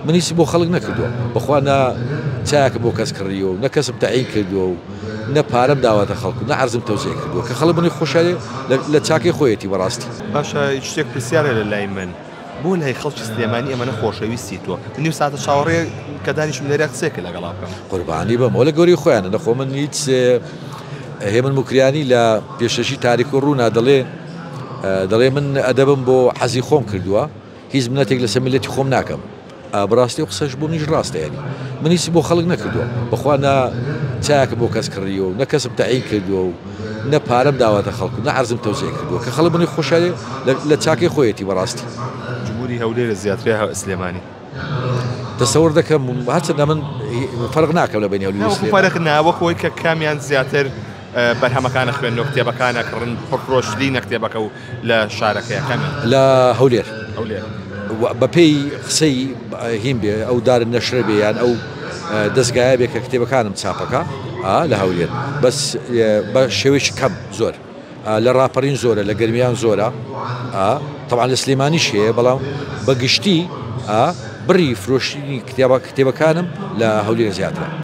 من هیچم بۆ خەڵک نەکردووە بەخوا نە چایەکم بۆ کەس کڕیوە و نە کەسم تەعین کردووە و نە پارەم داوەتە خەڵک و نە عەرزم تەوزیع کردووە کە خەڵک منی خۆشەوێ لە چاکەی خۆیەتی بەڕاستی. باشە شتێک پرسیارە لە لای من بۆ لای خەڵکی سلێمانی ئەمەنە خۆشەویستی تۆ من نیو ساتە چاوەڕێ کە دانیشم لێرە قسەیەکە لەگەڵا بکەم. قوربانی بم ئەوە لە گەورەی خۆیانە نەخۆ من هیچ هێمن موکریانی لە پێشەشی تاریک و ڕوونا دەڵێ دەڵێ من ئەدەبم بۆ حەزی خۆم کردووە هیچ منەتێک لەسەر میلەتی خۆم ناکەم بەڕاستی ئەو قسەش بۆ منیش ڕاستە یانی من هیچم بۆ خەڵک نەکردووە بەخوا نە چایەکم بۆ کەس کڕیوە و نە کەسم تەعین کردووە و نە پارەم داوەتە خەڵک و نە عەرزم تەوزیع کردووە کە خەڵک منی خۆشەوێ لە چاکەی خۆیەتی بەڕاستی. جمهوری هەولێر زیاتر یا سلێمانی؟ تەسەور دەکەم هەرچەندە من فەرق ناکەم لە بەینی هەولێر و سلێمانی. فەرق نا وەک ئەوەی کە کامیان زیاتر بەرهەمەکان ئەخوێننەوە کتێبەکان ئەکڕن پڕفرۆشترینە کتێبەکە و لە شارەکەیە کامیان؟ لە هەولێر. هەولێر. بەپێی قسەی هین بێ ئەو دار نەشرە بێ یان ئەو دەزگایە بێ کە کتێبەکانم چاپەکە لە هەولێر بەس بە شێوەیەکی کەم زۆر لە ڕاپەڕین زۆرە لە گەرمیان زۆرە تەبعەن لە سلێمانیش هەیە بەڵام بە گشتی بڕی فرۆشتنی کتێبەکانم لە هەولێر زیاترە.